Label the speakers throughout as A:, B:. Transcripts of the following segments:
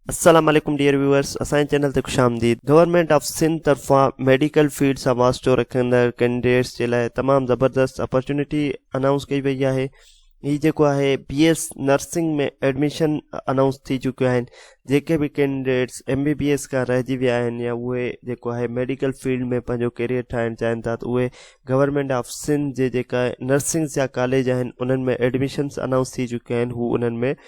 A: السلام عليڪم dear viewers اسان جي چينل تي خوش آمديد گورنمينٽ آف سنڌ طرفان ميڊيڪل فيلڊ سان واسطو رکندڙ ڪينڊيڊيٽس جي لاء تمام زبردست اپرچونٽي انائونس ڪئي وئي آهي هي جيڪو آهي B S nursing ۾ admission announce ٿي چڪيو آهن جيڪي به candidates M B B S کان رهجي ويا آهن يا اهي جيڪو آهي ميڊيڪل فيلڊ ۾ پنهنجو ڪيريئر ٺاهڻ چاهين ٿا ته اهي گورنمينٽ آف سنڌ جي جيڪا نرسنگس جا ڪاليج آهن انهن ۾ ايڊميشنس انائونس ٿي چڪيا آهن هو انهن ۾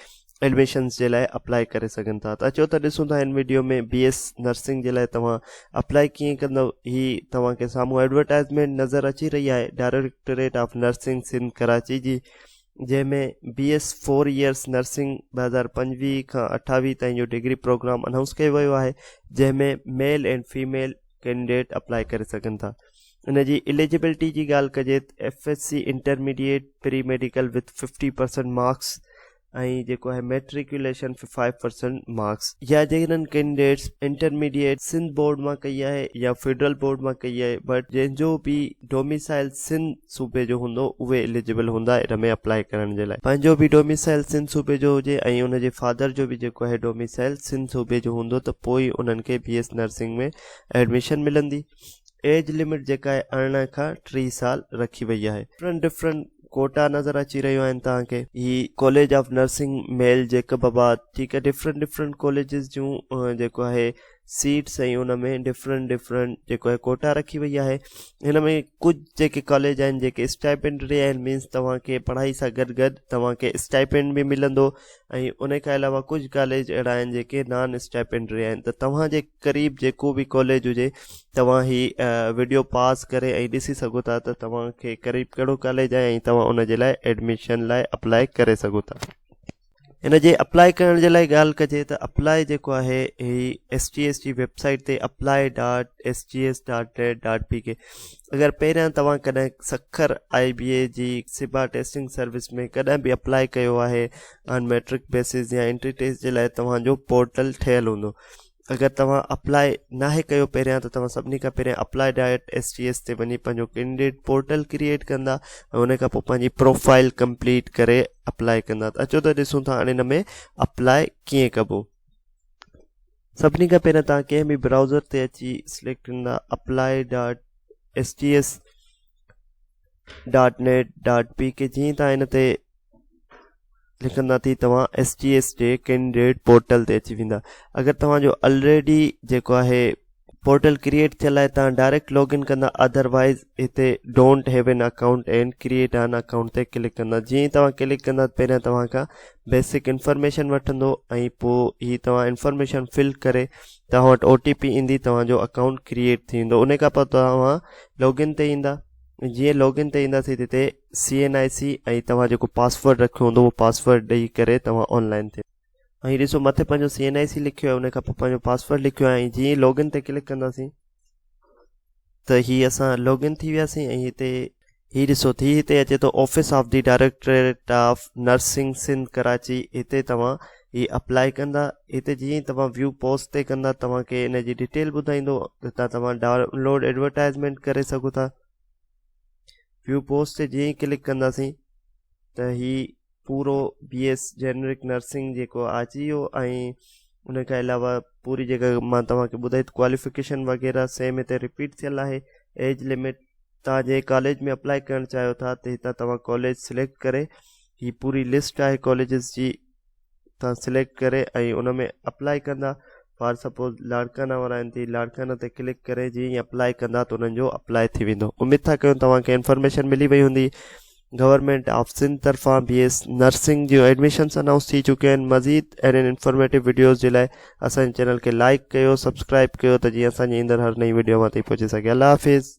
A: ايڊميشنز جي لاء اپلائي ڪري سگهن ٿا ته اچو ته ڏسون ٿا هن وڊيو ۾ بي ايس نرسنگ جي لاء توهان اپلائي ڪيئن ڪندو هي توهان کي سامهون ايڊورٽائزمينٽ نظر اچي رهي آهي directorate of nursing Sindh Karachi جي جنهن ۾ B S four years nursing 2025 کان 28 تائين جو ڊگري پروگرام انائونس ڪيو ويو آهي جنهن ۾ male and female candidate apply ڪري سگهن ٿا ان جي اليجبلٽي جي ڳالهه ڪجي ته F S C intermediate pre medical with 50% marks ۽ جيڪو آهي ميٽريڪيوليشن 5% مارڪس يا جنھن ڪينڊيڊيٽس انٽرميڊيٽ سنڌ بورڊ مان ڪئي آهي يا فيڊرل بورڊ مان ڪئي آهي بٽ جنهن جو به ڊوميسائل سنڌ صوبي جو هوندو اهي اليجبل هوندا ان ۾ اپلائي ڪرڻ جي لاء پنهنجو به ڊوميسائل سنڌ صوبي جو هجي ۽ ان جي فادر جو به جيڪو آهي ڊوميسائل سنڌ صوبي جو هوندو ته پوء ئي انهن کي بي ايس نرسنگ ۾ ايڊميشن ملندي ايج لمٽ جيڪا آهي 18 کان 30 سال رکي وئي آهي ڊفرنٽ ڊفرنٽ ڪوٽا نظر اچي رهيون آهن توهان کي هي college of nursing male Jacobabad ٺيڪ آهي ڊفرنٽ ڊفرنٽ ڪاليجز جون جيڪو آهي سيٽس ۽ ان ۾ ڊفرنٽ ڊفرنٽ جيڪو آهي ڪوٽا رکي وئي آهي هن ۾ ڪجهه جيڪي ڪاليج آهن جيڪي اسٽائپينڊري آهن مينس توهان کي پڙهائي سان گڏ گڏ توهان کي اسٽائپينڊ به ملندو ۽ ان کان علاوه ڪجهه ڪاليج اهڙا آهن جيڪي نان اسٽائپينڊري آهن ته توهان جي قريب جيڪو به ڪاليج هجي توهان هي وڊيو پاز ڪري ۽ ڏسي سگهو ٿا ته توهان کي قريب ڪهڙو ڪاليج آهي ۽ توهان ان جي لاء ايڊميشن لاء اپلائي ڪري سگهو ٿا ان جي اپلائي ڪرڻ جي لاء ڳالهه ڪجي ته اپلائي جيڪو آهي هي ايس ٽي ايس جي ويب سائيٽ تي apply dot S T S dot net dot P K اگر پهريان توهان ڪڏهن سکر آئي بي اي جي سبا ٽيسٽنگ سروس ۾ ڪڏهن به اپلائي ڪيو آهي آن ميٽرڪ بيسز يا انٽري ٽيسٽ جي لاء توهان جو پورٽل ٺهيل هوندو اگر توهان اپلائي ناهي ڪيو پهريان ته توهان سڀني کان پهريان apply dot S T S تي وڃي پنهنجو ڪينڊيڊيٽ پورٽل ڪريئيٽ ڪندا ۽ ان کان پوء پنهنجي پروفائل ڪمپليٽ ڪري اپلائي ڪندا ته اچو ته ڏسون ٿا هاڻي ان ۾ اپلائي ڪيئن ڪبو سڀني کان پهريان توهان ڪنهن به برائوزر تي اچي سليڪٽ ڪندا apply dot S T S dot net dot P K جيئن توهان ان تي لکندا ٿي توهان ايس ٽي ايس جي ڪينڊيڊيٽ پورٽل تي اچي ويندا اگر توهان جو الريڊي جيڪو آهي پورٽل ڪريئيٽ ٿيل آهي توهان ڊائريڪٽ لاگ ان ڪندا ادروائز هتي don't have an account and create an account تي ڪلڪ ڪندا جيئن توهان ڪلڪ ڪندا پهريان توهان کان بيسڪ انفارميشن وٺندو ۽ پوء هي توهان انفارميشن فل ڪري توهان وٽ او ٽي پي ايندي توهان جو اڪائونٽ ڪريئيٽ ٿي ويندو ان کان پوء توهان لاگ ان تي ايندا جيئن لاگ ان تي اينداسين تتي سي اين آء سي ۽ توهان جيڪو پاسورڊ رکيو هوندو اهو پاسورڊ ڏئي ڪري توهان آن لائن ٿي ۽ ڏسو مٿي پنهنجو سي اين آء سي لکيو آهي ان کان پوء پنهنجو پاسورڊ لکيو آهي ۽ جيئن لاگ ان تي ڪلڪ ڪنداسين ته هي اسان لاگ ان ٿي وياسين ۽ هتي هي ڏسو ٿي هتي اچي ٿو office of the directorate of nursing Sindh Karachi هتي توهان هي اپلائي ڪندا هتي جيئن ئي توهان ويو پوسٽ تي ڪندا توهان کي ان جي ڊيٽيل ٻڌائيندو هتان توهان ڊائونلوڊ ايڊورٽائزمينٽ ڪري سگهو ٿا ويو پوسٽ تي جيئن ئي ڪلڪ ڪنداسين ته هي پورو بي ايس جينرڪ نرسنگ جيڪو اچي ويو ۽ ان کان علاوه پوري جيڪا مان توهان کي ٻڌائي ڪواليفڪيشن وغيره سيم هتي رپيٽ ٿيل آهي ايج لمٽ توهان جنهن ڪاليج ۾ اپلائي ڪرڻ چاهيو ٿا ته هتان توهان ڪاليج سليڪٽ ڪري هي پوري لسٽ آهي ڪاليجز جي تان سليڪٽ ڪري ۽ ان ۾ اپلائي ڪندا فار سپوز لاڙڪانا وارا آهن ٿي لاڙڪانا تي ڪلڪ ڪري جيئن ئي اپلائي ڪندا ته انهن جو اپلائي ٿي ويندو اميد ٿا ڪيون توهان کي انفارميشن ملي وئي هوندي گورنمينٽ آف سنڌ طرفان بي ايس نرسنگ جون ايڊميشنس انائونس ٿي چڪيون آهن مزيد اهڙين انفارميٽو وڊيوز جي لاء اسان جي چينل کي لائڪ ڪيو سبسڪرائب ڪيو ته جيئن اسان جي ايندڙ هر نئين وڊيو اوهان تائين پهچي سگهي الله حافظ.